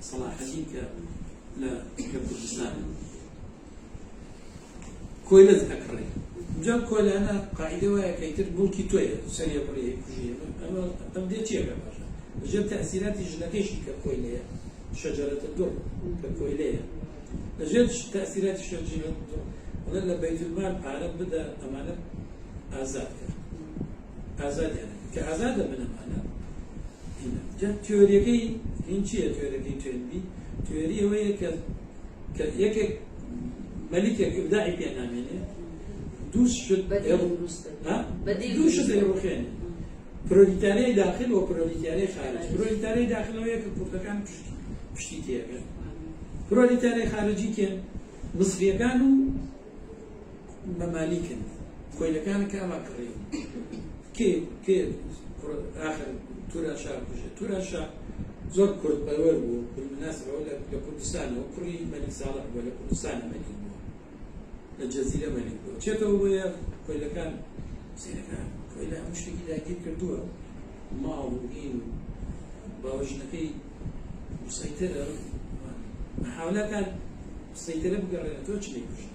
سەڵاحەدین کە لە لە کوردستان کۆیلەت ئەکڕێ. جا کۆیلانە قاعیدە وایە کە ئیتر موڵکی تۆیە، سەری ئەبڕی ئەیکوژی، ئەمە ئەم دێ چی ئەکا باشە؟ لەژێر تەئسیراتی ژنەکەیشی کە کۆیلەیە، شەجەرەتە دوڕ کە کۆیلەیە، لەژێر تەئسیراتی شەجەرەتە دوڕ ئەڵێ لە بەیتولمال پارە بدە ئەمانە ئازاد کە. ئازادیان ئەکرد. کە ئازاد دەبن ئەمانە هینە. جا تیۆریەکەی هین چییە؟ تیۆریەکەی توێنبی تیۆری ئەوەیە کە کە یەکێک مەلیکێک ئیبداعی پێ نامێنێ دوو شت دوو شت دەیڕوخێنێ پرۆلیتاریای داخل و پرۆلیتاریای خارج. پرۆلیتاریای داخل ئەوەیە کە کوردەکان پشتی پشتی تێگەن. پرۆلیتاریای خارجی کێن؟ میسریەکان و مەمالیکن، کۆیلەکانن کە ئەوان کڕیون. کێ کێ ئاخر توران شا کوژێ؟ توران شا زۆر کورد پەروەر بوو، بالمناسبە ئەو لە کوردستانەوە کوڕی مەلیک ساڵح بووە، لە کوردستانە مەلیک بووە، لە جەزیرە مەلیک بووە. چێتەوە بۆیە کۆیلەکان سەیرەکە کۆیلە هەموو شتێکی داگیر کردووە، ماڵ و هین و باوەژنەکەی مسەیتەرە، محاولەکان سەیتەرە بگەڕێنێتەوە چ نەیکوژن.